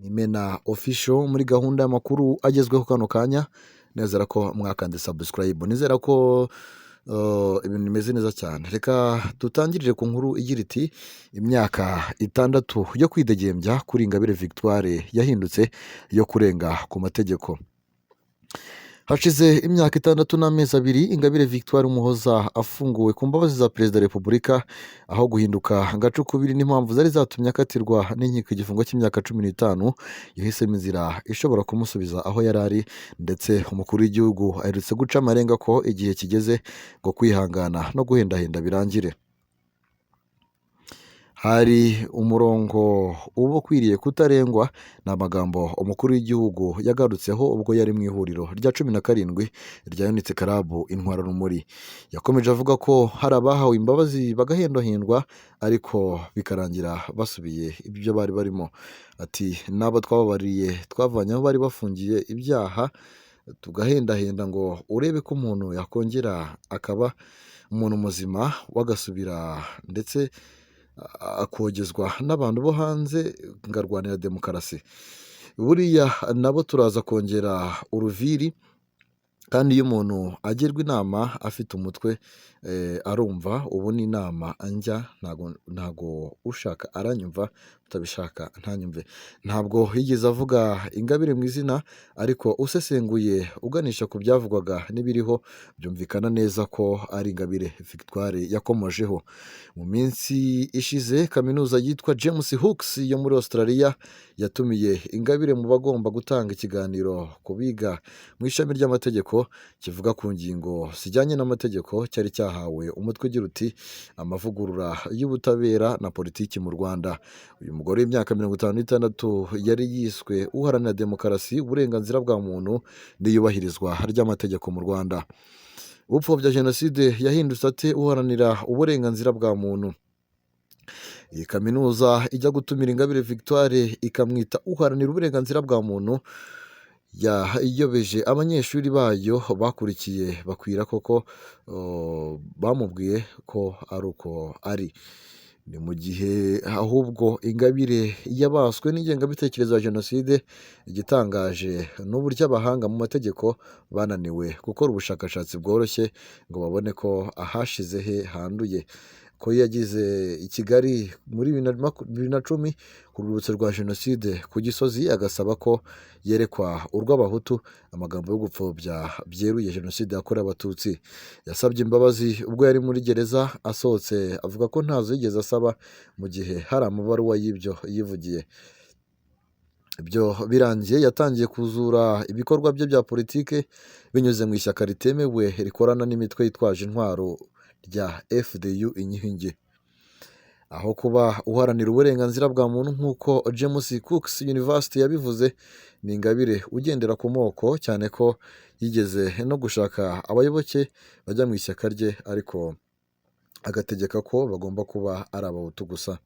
Ni Mena Official muri gahunda y'amakuru agezweho kano kanya. Nizera ko mwakanze subscribe, nizera ko ibintu bimeze neza cyane. Reka dutangirire ku nkuru igira iti: "Imyaka 6 yo kwidegembya kuri Ingabire Victoire yahindutse yo kurenga ku mategeko." Hashize imyaka 6 n'amezi 2 Ingabire Victoire Umuhoza afunguwe ku mbabazi za Perezida wa Repubulika, aho guhinduka gacukubiri n'impamvu zari zatumye akatirwa n'inkiko igifungo cy'imyaka 15, yahisemo inzira ishobora kumusubiza aho yari ari. Ndetse umukuru w'igihugu aherutse guca amarenga ko igihe kigeze ngo kwihangana no guhendahenda birangire. "Hari umurongo uba ukwiriye kutarengwa", ni amagambo umukuru w'igihugu yagarutseho ubwo yari mu ihuriro rya 17 rya Unity Club Intwararumuri. Yakomeje avuga ko hari abahawe imbabazi bagahendahendwa, ariko bikarangira basubiye ibyo bari barimo. Ati: "N'abo twababariye twavanye aho bari bafungiye ibyaha, tugahendahenda ngo urebe ko umuntu yakongera akaba umuntu muzima, wagasubira ndetse akogezwa n'abantu bo hanze ngarwanira demokarasi. Buriya nabo turaza kongera uruviri. Kandi iyo umuntu agirwa inama afite umutwe arumva. Ubu ni inama njya, ntago ushaka aranyumva, utabishaka ntanyumve." Ntabwo yigeze avuga Ingabire mu izina, ariko usesenguye uganisha ku byavugwaga n'ibiriho, byumvikana neza ko ari Ingabire Victoire yakomojeho. Mu minsi ishize, kaminuza yitwa James Hooks yo muri Australia yatumiye Ingabire mu bagomba gutanga ikiganiro ku biga mu ishami ry'amategeko, kivuga ku ngingo zijyanye n'amategeko. Cyari cyahawe umutwe ugira uti: "Amavugurura y'ubutabera na politiki mu Rwanda." Uyu mugore w'imyaka 56 yari yiswe uharanira demokarasi, uburenganzira bwa muntu n'iyubahirizwa ry'amategeko mu Rwanda. Upfobya jenoside yahindutse ate uharanira uburenganzira bwa muntu? Iyi kaminuza ijya gutumira Ingabire Victoire ikamwita uharanira uburenganzira bwa muntu, yayobeje abanyeshuri bayo bakurikiye bakwira koko bamubwiye ko ari uko ari. Ni mu gihe ahubwo Ingabire yabaswe n'ingengabitekerezo ya jenoside. Igitangaje ni uburyo abahanga mu mategeko bananiwe gukora ubushakashatsi bworoshye ngo babone ko ahashize he handuye, ko yagize i Kigali muri 2010 ku rwibutso rwa jenoside ku Gisozi, agasaba ko yerekwa urw'Abahutu, amagambo yo gupfobya byeruye jenoside yakorewe Abatutsi. Yasabye imbabazi ubwo yari muri gereza, asohotse avuga ko ntazo yigeze asaba, mu gihe hari amabaruwa y'ibyo yivugiye. Ibyo birangiye yatangiye kuzura ibikorwa bye bya politike binyuze mu ishyaka ritemewe rikorana n'imitwe yitwaje intwaro rya FDU Inkingi. Aho kuba uharanira uburenganzira bwa muntu nk'uko James Cooks University yabivuze, ni Ingabire ugendera ku moko, cyane ko yigeze no gushaka abayoboke bajya mu ishyaka rye, ariko agategeka ko bagomba kuba ari Abahutu gusa.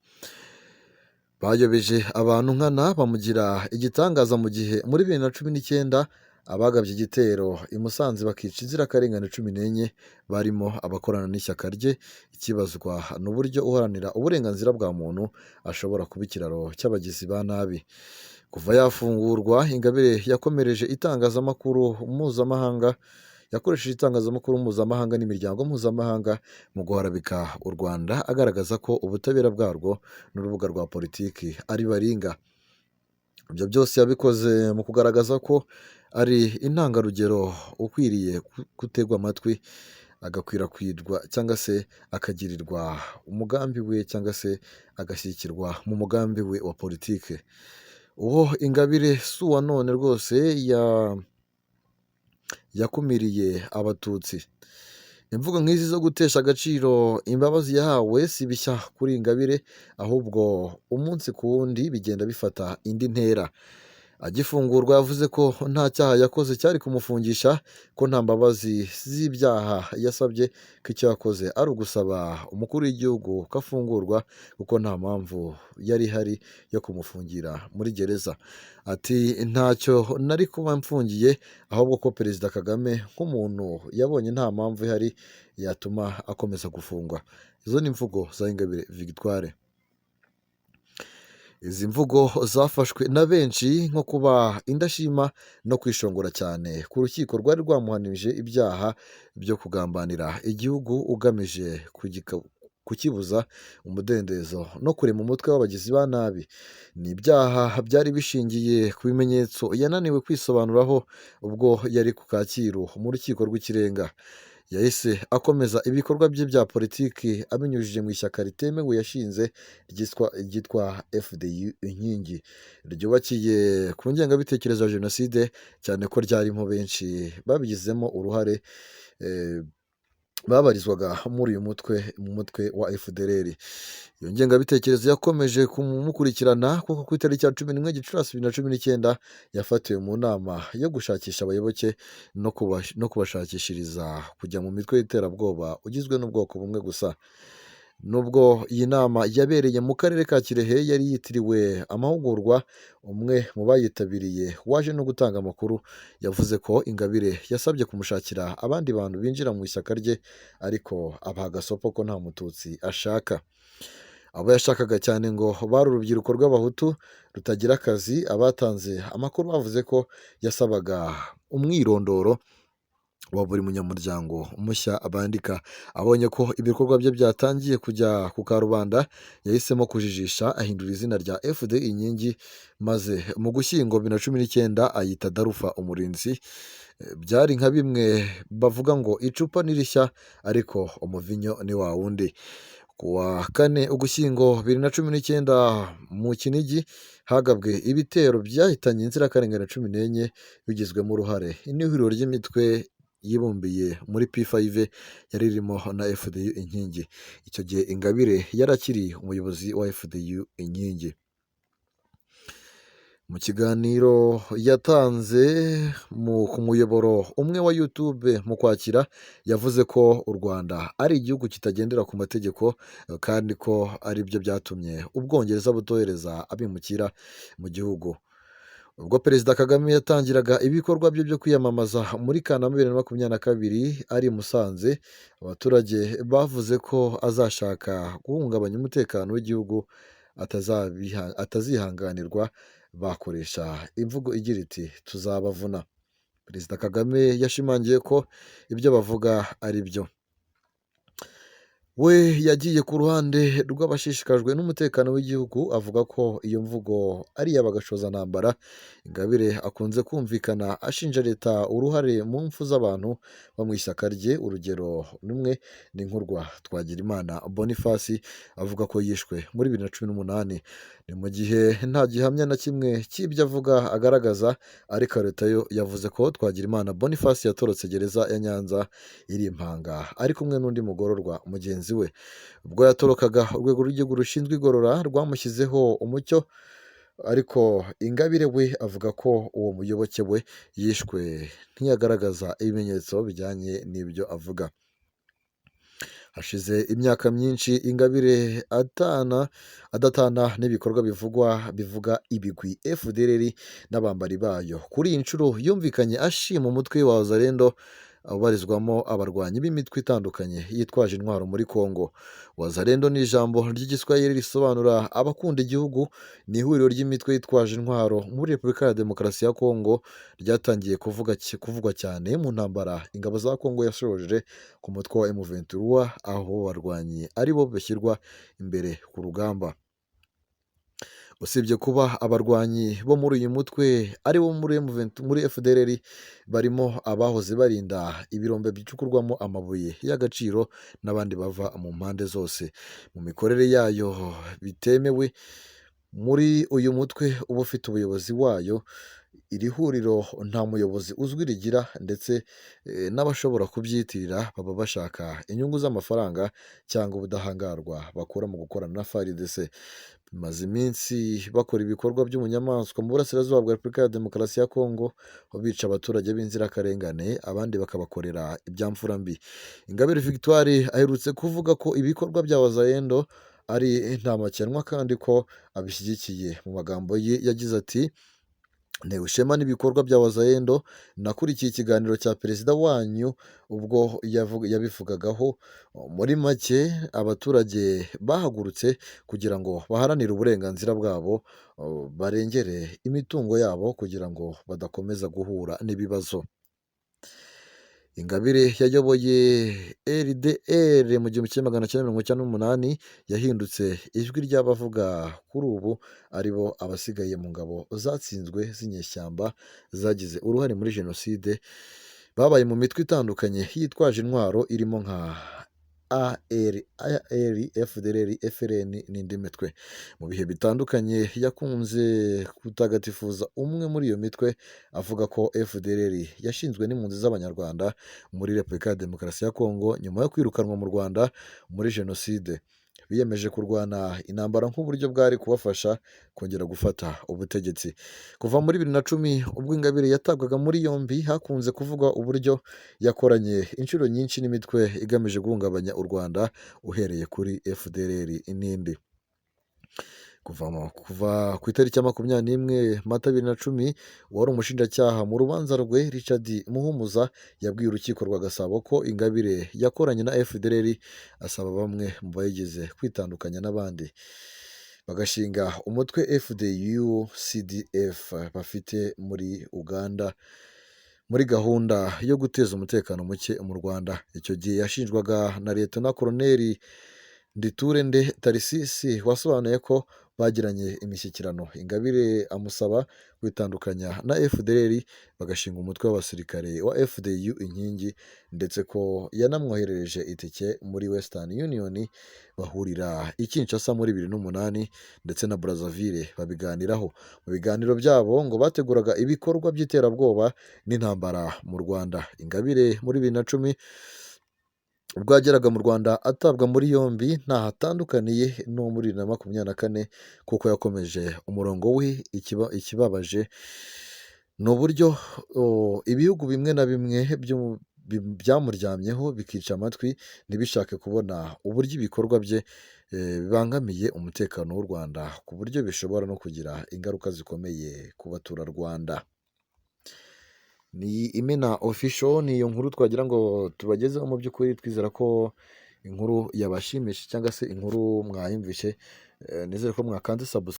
Bayobeje abantu nkana, bamugira igitangaza, mu gihe muri 2019 abagabye igitero i Musanze bakica inzirakarengane 14 barimo abakorana n'ishyaka rye. Ikibazwa ni uburyo uharanira uburenganzira bwa muntu ashobora kuba ikiraro cy'abagizi ba nabi. Kuva yafungurwa, Ingabire yakomereje itangazamakuru mpuzamahanga, yakoresheje itangazamakuru mpuzamahanga n'imiryango mpuzamahanga mu guharabika u Rwanda, agaragaza ko ubutabera bwarwo n'urubuga rwa politiki ari baringa. Ibyo byose yabikoze mu kugaragaza ko ari intangarugero ukwiriye gutegwa amatwi, agakwirakwirwa cyangwa se akagirirwa umugambi we, cyangwa se agashyigikirwa mu mugambi we wa politiki. Uwo Ingabire si uwa none rwose yakumiriye Abatutsi. Imvugo nk'izi zo gutesha agaciro imbabazi yahawe si bishya kuri Ingabire, ahubwo umunsi ku wundi bigenda bifata indi ntera. Agifungurwa yavuze ko nta cyaha yakoze cyari kumufungisha, ko nta mbabazi z'ibyaha yasabye, ko icyo yakoze ari ugusaba umukuru w'igihugu ko afungurwa kuko nta mpamvu yari ihari yo kumufungira muri gereza. Ati: "Ntacyo nari kuba mfungiye, ahubwo ko Perezida Kagame nk'umuntu yabonye nta mpamvu ihari yatuma akomeza gufungwa." Izo ni imvugo za Ingabire Victoire. Izi mvugo zafashwe na benshi nko kuba indashima no kwishongora cyane ku rukiko rwari rwamuhanije ibyaha byo kugambanira igihugu ugamije kukibuza umudendezo no kurema umutwe w'abagizi ba nabi. Ni ibyaha byari bishingiye ku bimenyetso yananiwe kwisobanuraho ubwo yari ku Kacyiru mu rukiko rw'ikirenga. Yahise akomeza ibikorwa bye bya politiki abinyujije mu ishyaka ritemewe yashinze ryitwa FDU Inkingi, ryubakiye ku ngengabitekerezo ya Jenoside, cyane ko ryarimo benshi babigizemo uruhare babarizwaga muri uyu mutwe, mu mutwe wa FDLR. Iyo ngengabitekerezo yakomeje kumukurikirana kuko ku itariki ya 11 Gicurasi 2019 yafatiwe mu nama yo gushakisha abayoboke no kubashakishiriza kujya mu mitwe y'iterabwoba ugizwe n'ubwoko bumwe gusa. Nubwo iyi nama yabereye mu karere ka Kirehe yari yitiriwe amahugurwa, umwe mu bayitabiriye waje no gutanga amakuru yavuze ko Ingabire yasabye kumushakira abandi bantu binjira mu ishyaka rye, ariko abaha agasopo ko nta Mututsi ashaka. Abo yashakaga cyane ngo bari urubyiruko rw'Abahutu rutagira akazi. Abatanze amakuru bavuze ko yasabaga umwirondoro wa buri munyamuryango mushya bandika. Abonye ko ibikorwa bye byatangiye kujya ku karubanda, yahisemo kujijisha ahindura izina rya FD Inkingi, maze mu Gushyingo 2019 ayita Darufa Umurinzi. Byari nka bimwe bavuga ngo icupa ni rishya ariko umuvinyo ni wa wundi. Ku wa 4 Ugushyingo 2019 mu Kinigi hagabwe ibitero byahitanye inzirakarengane 14 bigizwemo uruhare n'ihuriro ry'imitwe yibumbiye muri P5 yari irimo na FDU Inkingi. Icyo gihe Ingabire yari akiri umuyobozi wa FDU Inkingi. Mu kiganiro yatanze ku muyoboro umwe wa YouTube mu Kwakira, yavuze ko u Rwanda ari igihugu kitagendera ku mategeko kandi ko ari byo byatumye Ubwongereza butohereza abimukira mu gihugu. Ubwo Perezida Kagame yatangiraga ibikorwa bye byo kwiyamamaza muri Kanama 2022 ari i Musanze, abaturage bavuze ko azashaka guhungabanya umutekano w'igihugu atazihanganirwa, bakoresha imvugo igira iti tuzabavuna. Perezida Kagame yashimangiye ko ibyo bavuga ari byo. We yagiye ku ruhande rw'abashishikajwe n'umutekano w'igihugu, avuga ko iyo mvugo ari iy'abagashozantambara. Ingabire akunze kumvikana ashinja leta uruhare mu mpfu z'abantu bo mu ishyaka rye. Urugero rumwe ni nk'urwa Twagirimana Boniface avuga ko yishwe muri 2018. Ni mu gihe nta gihamya na kimwe cy'ibyo avuga agaragaza, ariko leta yo yavuze ko Twagirimana Boniface yatorotse gereza ya Nyanza iri Impanga ari kumwe n'undi mugororwa mugenzi we. Ubwo yatorokaga, urwego rw'igihugu rushinzwe igorora rwamushyizeho umucyo, ariko Ingabire we avuga ko uwo muyoboke we yishwe ntiyagaragaza ibimenyetso bijyanye n'ibyo avuga. Hashize imyaka myinshi Ingabire adatana n'ibikorwa bivuga ibigwi FDLR n'abambari bayo. Kuri iyi nshuro yumvikanye ashima umutwe wa Wazalendo ubarizwamo abarwanyi b'imitwe itandukanye yitwaje intwaro muri Kongo. Wazalendo ni ijambo ry'Igiswahili risobanura abakunda igihugu. Ni ihuriro ry'imitwe yitwaje intwaro muri Repubulika ya Demokarasi ya Kongo ryatangiye kuvugwa cyane mu ntambara ingabo za Kongo yashoje ku mutwe wa M23, aho barwanyi ari bo bashyirwa imbere ku rugamba. Usibye kuba abarwanyi bo muri uyu mutwe ari bo muri FDLR, barimo abahoze barinda ibirombe bicukurwamo amabuye y'agaciro n'abandi bava mu mpande zose. Mu mikorere yayo bitemewe muri uyu mutwe uba ufite ubuyobozi wayo, iri huriro nta muyobozi uzwi rigira, ndetse n'abashobora kubyitirira baba bashaka inyungu z'amafaranga cyangwa ubudahangarwa bakura mu gukorana na FARDC. Bimaze iminsi bakora ibikorwa by'ubunyamaswa mu burasirazuba bwa Repubulika ya Demokarasi ya Kongo, bica abaturage b'inzirakarengane, abandi bakabakorera ibyamfura mbi. Ingabire Victoire aherutse kuvuga ko ibikorwa bya Wazalendo ari nta makemwa kandi ko abishyigikiye. Mu magambo ye yagize ati Ntewe ishema n'ibikorwa bya Wazalendo, nakurikiye ikiganiro cya perezida wanyu ubwo yabivugagaho, muri make abaturage bahagurutse kugira ngo baharanire uburenganzira bwabo, barengere imitungo yabo kugira ngo badakomeza guhura n'ibibazo. Ingabire yayoboye RDR mu 1998, yahindutse ijwi ry'abavuga kuri ubu ari bo abasigaye mu ngabo zatsinzwe z'inyeshyamba zagize uruhare muri jenoside, babaye mu mitwe itandukanye yitwaje intwaro irimo nka AR, AR, FDLR, FLN n'indi mitwe. Mu bihe bitandukanye yakunze gutagatifuza umwe muri iyo mitwe, avuga ko FDLR yashinzwe n'impunzi z'Abanyarwanda muri Repubulika ya Demokarasi ya Kongo nyuma yo kwirukanwa mu Rwanda muri jenoside. Biyemeje kurwana intambara nk'uburyo bwari kubafasha kongera gufata ubutegetsi. Kuva muri 2010 ubwo Ingabire yatabwaga muri yombi, hakunze kuvugwa uburyo yakoranye inshuro nyinshi n'imitwe igamije guhungabanya u Rwanda, uhereye kuri FDLR n'indi. Kuva ku itariki ya 21 Mata 2010, uwari umushinjacyaha mu rubanza rwe Richard Muhumuza yabwiye urukiko rwa Gasabo ko Ingabire yakoranye na FDLR, asaba bamwe mu bayigize kwitandukanya n'abandi bagashinga umutwe FDU CDF bafite muri Uganda muri gahunda yo guteza umutekano muke mu Rwanda. Icyo gihe yashinjwaga na Liyetona Koloneli Nditurende Tarisisi wasobanuye ko bagiranye imishyikirano, Ingabire amusaba kwitandukanya na FDLR bagashinga umutwe w'abasirikare wa FDU Inkingi, ndetse ko yanamwoherereje itike muri Western Union bahurira i Kinshasa muri 2008 ndetse na Brazzaville babiganiraho. Mu biganiro byabo ngo bateguraga ibikorwa by'iterabwoba n'intambara mu Rwanda. Ingabire muri 2010 ubwo yageraga mu Rwanda atabwa muri yombi, ntaho atandukaniye n'uwo muri 2024 kuko yakomeje umurongo we. Ikibabaje ni uburyo ibihugu bimwe na bimwe byamuryamyeho bikica amatwi ntibishake kubona uburyo ibikorwa bye bibangamiye umutekano w'u Rwanda ku buryo bishobora no kugira ingaruka zikomeye ku baturarwanda. Ni Imena Official, ni iyo nkuru twagira ngo tubagezeho. Mu by'ukuri twizera ko inkuru yabashimishije cyangwa se inkuru mwayumvishe, nizere ko mwakanze subscribe.